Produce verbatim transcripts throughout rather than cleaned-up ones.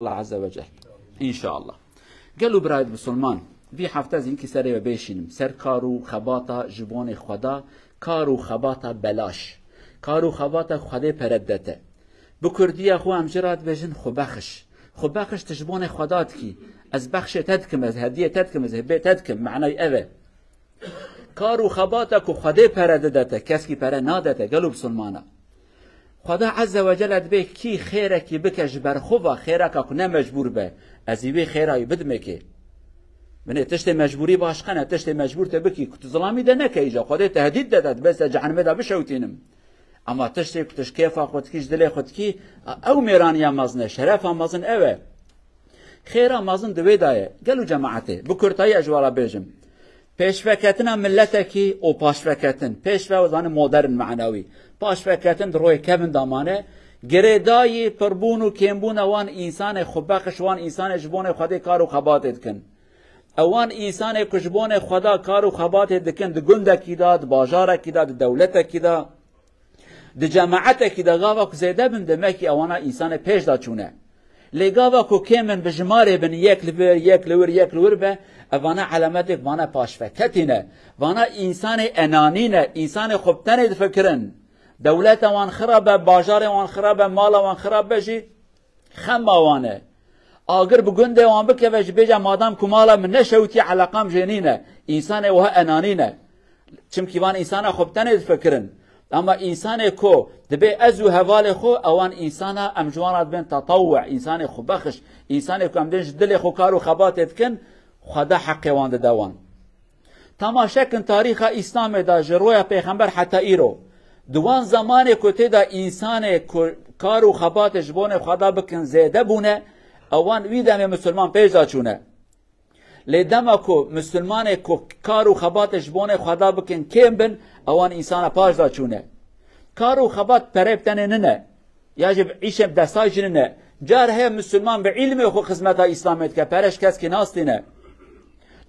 Allah Azze ve Celle. İnşallah. Gelo birayê Musulman, vî hefte ez hinkî serê we bêşînim. Ser kar û xebata ji bonê Xweda, kar û xebata belaş. Kar û xebata Xwedê pere dide te. Bi kurdiya xwe em jê re dibêjin xwebexiş. Xwebexiş tu ji bonê Xweda dikî. Ez bexşê te dikim, ez hediyê te dikim, ez hibê te dikim. Manayê ev e. Kar û xebata ku Xwedê pere dide te, keskî pere nade te, gelo Musulmana. Xweda Azze ve Celle dibê kî xêrekî bike ji ber xwe va, xêreka ku ne mecbûr be, ez ê wê xêrayî bidimê kê. Binê tiştê mecbûrî başqe ne, tiştê mecbûr te bikî, ku tu zilamî de neke îca, Xwedê tehdîd de te, dibê se cehenimê de bişewtînim. Ama tiştê ku tu ji kêfa xwe dikî, ji dilê xwe dikî, ew mêraniya mezin e, şerefa mezin ew e. Xêra mezin di wê de ye. Gelo cemaetê, bi kurtayî ez ji we re bêjim. Pêşveketina miletekî û paşveketin. Pêşve û zanî modern manawî. Paşveketin di royê kevin de mane. Girêdayî pirbûn û kêmbûna wan însanê xwebexiş, wan însanê ji bonê Xwedê kar û xebatê dikin. Ew wan însanê ku ji bonê Xweda kar û xebatê dikin, di gundekî de, di bajarekî de, di dewletekî de, di cemaetekî de gava ku zêde bin, demek ki ewana însanê pêş de çûne. Lê gava ku kêm in, bi jimarê bin, yek li vir, yek li wir, yek li wir be, evana elemetê ku vana paşveketî ne. Vana însanê enanî ne, însanê xwe bi tenê difikirin. Dewleta wan xirab be, bajarê wan xirab be, mala wan xirab be jî, xema wan e. Agir bi gundê wan bikeve jî bêje, madam ku mala min neşewitî, eleqam jê nîne. Însanê wiha enanî ne. Çimkî van însana xwe bi tenê difikirin. Ama însanê ku dibê ez û hevalê xwe, ewan însana em ji wan re dibên tetewwe, însanê xwebexiş, însanê ku em dên ji dilê xwe kar û xebatê dikin, Xweda heqê wan dide wan. Temaşe kin tarîxa Îslamê de ji roya Pêxember heta îro. Di wan zemanê ku tê de însanê ku kar û xebatê ji bonê Xweda bikin zêde bûne, ewan wî demê misilman pêş de çûne. Lê dema ku misilmanê ku kar û xebatê ji bonê Xweda bikin kêm bin, ewan însana paş de çûne. Kar û xebat perê bi tenê nine. Ya jî bi îşê bi destay jî nine. Car heye misilman bi îlmê xwe xizmeta Îslamê dike, pere ji keskî nastîne.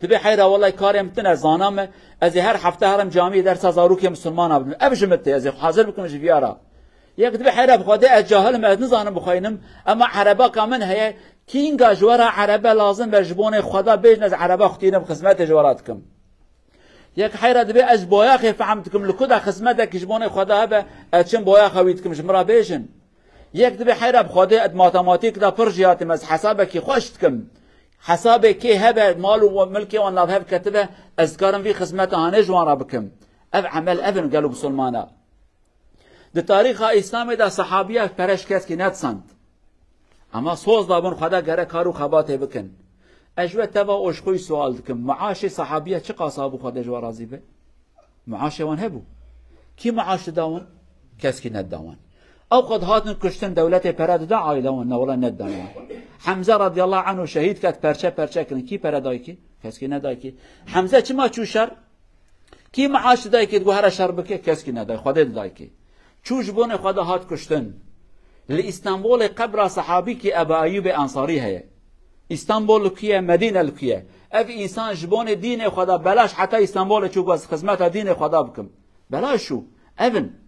Dibê heyra, welay karê min tune, zana me, ez ê her hefte herim camiyê dersa zarokê misilmana bidim. Ev ji min tê, ez ê xwe hazir bikim ji viya re. Yek dibê heyra, bi Xwedê ez cahil im, ez nizanim bixweynim, ema erebaka min heye, kînga ji we re erebe lazim be, ji bonê Xweda bêjin, ez ereba xwe tînim, xizmetê ji we re dikim. Yek heyra dibê ez ji bayaxê fehm dikim, li ku de xizmetekî ji bonê Xweda hebe, ez çim bayaxa wî dikim, ji min re bêjin. Yek dibê heyra, bi Xwedê ez matematîk de pir jêhatî me, ez hesabekî xweş dikim. Hesabê kê hebe, mal û milkê wan nav hev ketibe, ez dikarim vî xizmeta hanê ji wan re bikim. Ev emel ev in gelo misilmana. Di tarîxa Îslamê de sehabiya pere ji keskî nedisand. Ema soz dabûn Xweda gere kar û xebatê bikin. Ez ji we teva û ji xwe yî sual dikim. Maaşê sehabiya çi qasa bû, Xwedê ji we razî be? Maaşê wan hebû. Kî maaş dida wan? Keskî nedida wan. Ew qet hatin kuştin, dewletê pere dida aîle wan? Na, wela nedida wan. Hemze radiyallahu anhu şehîd ket, perçe perçe kirin. Kî pere dayî kî? Keskî nedayî kî. Hemze çima çû şer? Kî maaş didayî kî, digot here şer bike? Keskî nedayî, Xwedê didayî kî. Çû ji bonê Xweda hat kuştin. Li Îstanbulê qebra sehabî kî Eba Eyûbê Ensarî heye. Îstanbul li ku ye, Medîne li ku ye? Ev însan ji bonê dînê Xweda belaş heta Îstanbulê çû, got, ez xizmeta dînê Xweda bikim. Belaş çû. Ev in.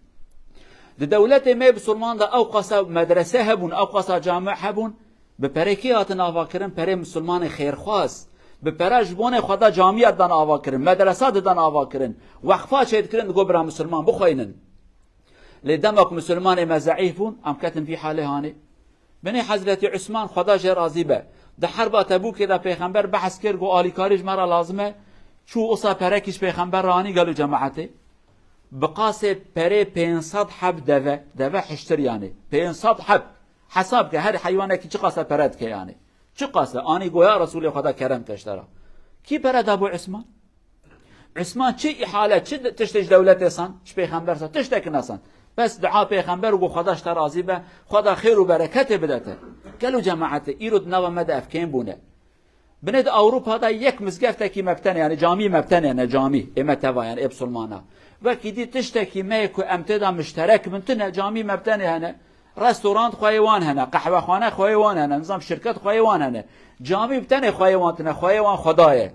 Di dewletê me bisilman de ew qasa medrese hebûn, ew qasa cami hebûn, bi perê kê hatin avakirin? Perê misilmanê xêrxwaz. Bi pere ji bonê Xweda camiya didan avakirin, medresa didan avakirin, wexfa çêdikirin, digot bira misilman bixweynin. Lê dema ku misilmanê me zeîf bûn, em ketin vî halê hanê. Binê Hezretî Usman, Xweda jê razî be, di herba Tebûkê de Pêxember behs kir, got alîkarî ji me re lazim e, çû wisa perekî ji Pêxember re anî gelo cemaetê. Bi qasê perê pênc sed heb deve, deve hiştir yanî. Pênc sed heb. Hesab ke her heywanekî çi qasa pere dike yanî. Çi qasa? Anî got ya Resûlê Xweda, kerem ke ji te re. Kî pere da bo Usman? Usman çi îhale, çi de-, tiştê ji dewletê san, ji pêxember san, tiştek nesan. Bes dua pêxember û got Xweda ji te razî be, Xweda xêr û bereketê bide te. Gelo cemaetê, îro di nava me de ev kêm bûne. Binê di Ewropa de yek mizgeftekî me bi tenê, yanî camî me bi tenê, ne camî, ê me teva, yanî ê bisilmana. Wekî dî tiştekî me ye ku em tê de mişterek bin tune, camî me bi tenê hene. Restorant xweyê wan hene, qehwexane xweyê wan hene, nizam şirket xweyê wan hene. Camî bi tenê xweyê wan tune, xweyê wan Xweda ye.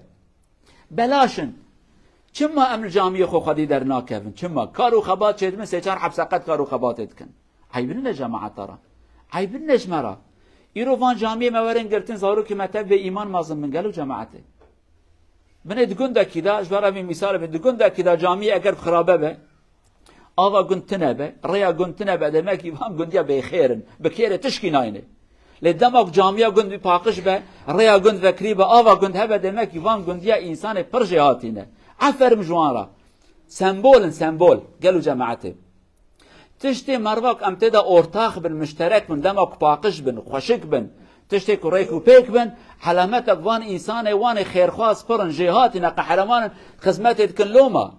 Belaş in. Çima em li camiyê xwe xwedî dernakevin? Çima? Kar û xebat çêdibin, sê çar heb seqet kar û xebatê dikin. Eyb nine cemaeta re. Eyb nine ji me re. Îro van camiyê me werin girtin, zarokê me tev bê îman mezin bin, gelo cemaetê. Binê di gundekî de, ji ber evî mîsal bê, di gundekî de camiyê eger xirabe be, ava gund tine be, rêya gund tine be, demek ki van gundiya bêxêr in, bi kêrê tişkî nayne. Lê dema ku camiya gund bî paqij be, rêya gund vekirî be, ava gund hebe, demek ki van gundiya însanê pir jêhatî ne. Eferim ji wan re. Sembol in, sembol. Gelo cemaetê. Tiştê merva ku em tê de ortax bin, mişterek bin, dema ku paqij bin, xweşik bin, tiştê ku rêk û pêk bin, helametek van însanê wan ê xêrxwaz pir in, jêhatî ne, qehreman in, xizmetê dikin loma.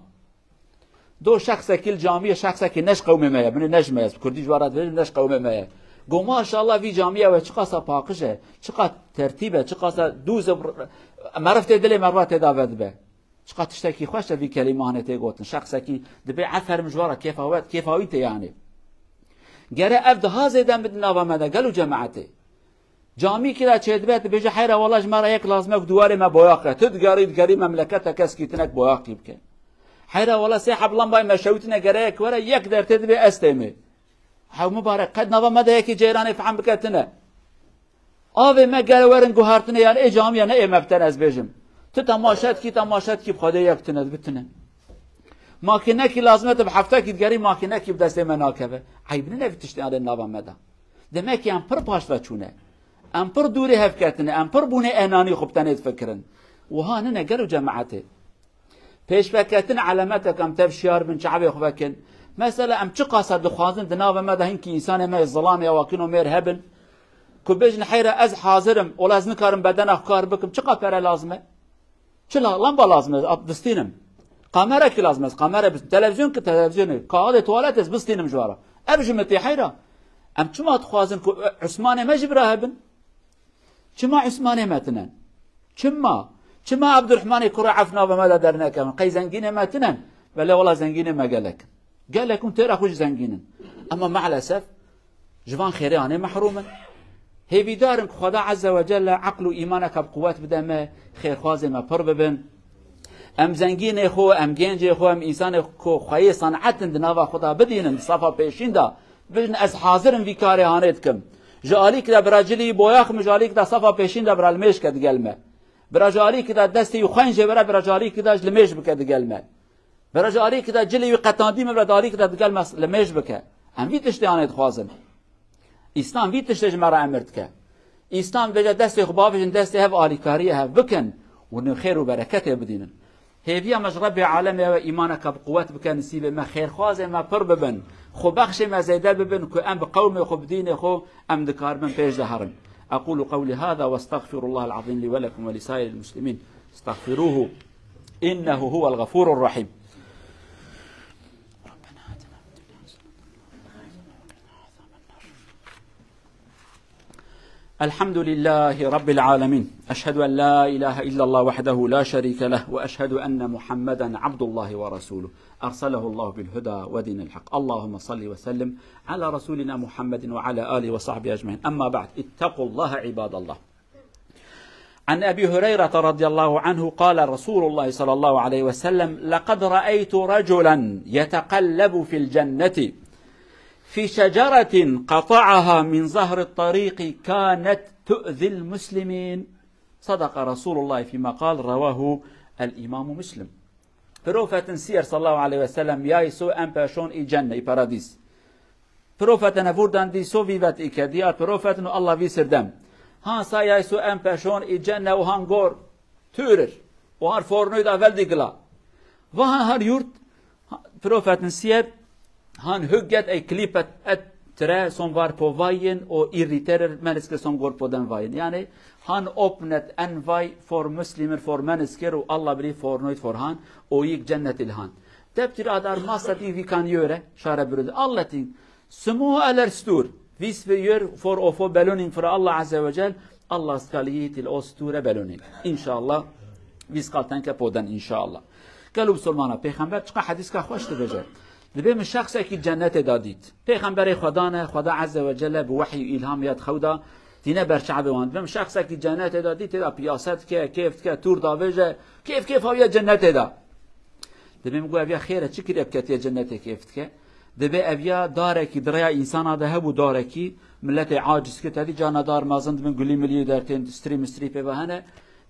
Do şexsekî li camiyê, şexsekî ne ji qewmê me ye, binê ne ji me ye, bi kurdî ji we re dibêjim, ne ji qewmê me ye. Go maşallah vî camiya we çiqasa paqij e, çiqas tertîb e, çiqasa dûz e, meriv tê dilê merva tê de vedibe. Çiqas tiştekî xweş e vî kelîmanê tê gotin. Şexsekî dibê eferim ji we re kêfa we, kêfa wî tê yanî. Gere ev daha zêde min di nava me de gelo cemaetê. Camîkî de çêdibe, dibêje heyra wela ji me re yek lazim e ku diwarê me boyax e. Tu digerî, digerî memlekete keskî tinek boyaxî bike. Heyra wela sê heb lambayê me şewitine gere yek were, yek dertê dibê ez têmê. Hew mibarek, qet nava me de yekî ceyranê fehm bike tine. Avê me gere werin guhartinê yan ê camiya ne ê me bi tene ez bêjim. Tu temaşe dikî, temaşe dikî bi Xwedê yek tine, bi tine. Makînekî lazim e tu bi heftekî digerî makînekî bi destê me nakeve. Eyb nine vî tiştê anê nava me de. Demek ki em pir paş ve çûne. Em pir dûrê hev ketine, em pir bûne enanî xwe bi tenê difikirin. Wiha nine gelo cemaetê. Pêşveketin elemetek em tev şiyar bin, çavê xwe vekin. Mesela em çiqasa dixwazin di nava me de hinkî însanê me yê zilamê ya wakin û mêr hebin. Ku bêjin heyra ez hazir im, ola ez nikarim bedena xwe kar bikim, çiqa pere lazim e? Çi la-, lamba lazim e, ez bistînim. Kamerekî lazim e, ez kamere bist-, televîzyon ki televîzyonê, kaxidê tuwalet ez bistînim ji we re. Ev ji min tê heyra. Em çima dixwazin ku Usmanê me jî bira hebin? Çima Usmanê me tinen? Çima? Çima Abdurrahmanê kurê Efna ve me de dernekevin? Qey zengînê me tinen? Belê wela zengînê me gelek in. Gelek hûn têra xwe jî zengîn in. Ama maalesef ji van xêrê anê mehrûm in. Hêvîdar in ku Xweda Azze ve Celle eql û îmaneke bi quwet bide me, xêrxwazê me pir bibin. Em zengînê xwe, em gencê xwe, em însanê ku xweyê san'et in di nava xwe de bidînin, di safa pêşîn de. Bijin ez hazir im vî karê hanê dikim. Ji alîkî de bira cilî boyax min, ji alîkî de safa pêşîn de bira limêj ke digel me. Bira ji alîkî de destê wî xweyn jê bira, bira ji alîkî de ji limêj bike digel me. Bira ji alîkî de cilê wî qetandî min, bira di alîkî de digel me limêj bike. Em vî tiştê hanê dixwazin. Îslam vî tiştê ji me re emir dike. Îslam dibêje destê xwe bavêjin, destê hev alîkariyê hev bikin û nû xêr û bereketê bidînin. Hêviya me ji Rebbê Alemê ew e, îmaneke bi quwet bike nisîbê me, xêrxwazê me pir bibin, xwebexşê me zêde bibin ku em bi qewmê xwe, bi dînê xwe em dikaribin pêş de herin. أقول قولي هذا وأستغفر الله العظيم لي ولكم ولسائر المسلمين. استغفروه إنه هو الغفور الرحيم. الحمد لله رب العالمين. أشهد أن لا إله إلا الله وحده لا شريك له، وأشهد أن محمدا عبد الله ورسوله، أرسله الله بالهدى ودين الحق. اللهم صل وسلم على رسولنا محمد وعلى آله وصحبه أجمعين. أما بعد، اتقوا الله عباد الله. عن أبي هريرة رضي الله عنه قال رسول الله صلى الله عليه وسلم: لقد رأيت رجلا يتقلب في الجنة في شجرة قطعها من ظهر الطريق كانت تؤذي المسلمين. صدق رسول الله فيما قال، رواه الإمام مسلم. Profetin siyer sallallahu aleyhi ve sellem yay so en person i cenne, i paradîs. Profetene vurdan di so vivet i ke, diyar profetin o Allah vi sirdem. Han sa yay so en person i cenne o han gor türür. O har fornoy da vel di gla. Va han har yurt, profetin siyer han hügget ey klipet et tre son var po vayen o irriterer meniske son gor po den vayen. Yani han opnet en vay for muslimer for menisker o Allah biri fornoyt for han o yik cennet il han. Teptir adar masati vi kan yöre, şare bürüdü. Allatin, sumu aler stur. Vis ve yör for ofo belonin for Allah Azze ve Cel. Allah skaliyi til o sture belonin. İnşallah. Vis kalten ke poden inşallah. Gelo Musulmana, Peyxember çiqa hediska xweş dibêje. Dibê min şexsekî cennetê da dît. Peyxemberê Xweda ne, Xweda Azze ve Celle bi wehy û îlham ya di xew da, tîne ber çavê wan. Dibê min şexsekî cennetê da dît, tê da piyase dike, kêf dike, tûr davêje, kêf kêf hawiye cennetê da. Dibê min got, ev ya xêr e, çi kiriye ketiye cennetê kêf dike? Dibê ev ya darekî di rêya însana de hebû, darekî miletê aciz kir, te dî carna dar mezin dibin, gulî milî dertên, strî mistrî pê ve hene.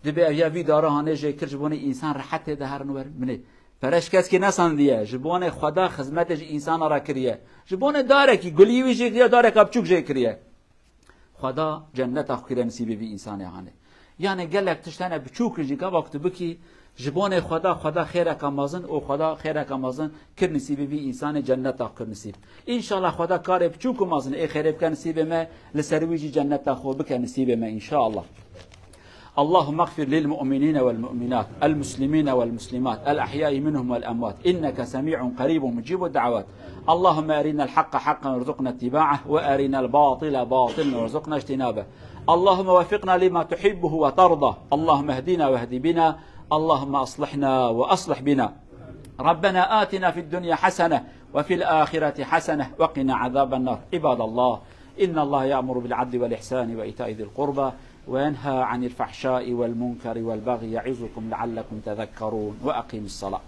Dibê ev ya vî dara hanê jê kir, ji bo nê însan rehet tê de herin werin. Binê pere ji keskî nesandiye, ji bo nê Xweda xizmetê ji însana re kiriye. Ji bo nê darekî gulî wî jê kiriye, dareka biçûk jê kiriye. Xweda cenneta xwe kire nisîbê vî însanê hanê. Yani gelek tişt hene biçûk in jî gava ku tu bikî, ji bo nê Xweda, Xweda xêreka mezin û Xweda xêreka mezin kir nisîbê vî însanê, cenneta xwe kir nisîb. Înşallah Xweda karê biçûk û mezin ê xêrê bike nisîbê me, li ser wî jî cenneta xwe bike nisîbê me înşallah. اللهم اغفر للمؤمنين والمؤمنات، المسلمين والمسلمات، الأحياء منهم والأموات، إنك سميع قريب مجيب الدعوات. اللهم أرنا الحق حقا وارزقنا اتباعه، وأرنا الباطل باطلا وارزقنا اجتنابه. اللهم وفقنا لما تحبه وترضى. اللهم اهدنا واهد بنا. اللهم أصلحنا وأصلح بنا. ربنا آتنا في الدنيا حسنة وفي الآخرة حسنة وقنا عذاب النار. عباد الله، إن الله يأمر بالعدل والإحسان وإيتاء ذي القربى وينهى عن الفحشاء والمنكر والبغي يعظكم لعلكم تذكرون. وأقيموا الصلاة.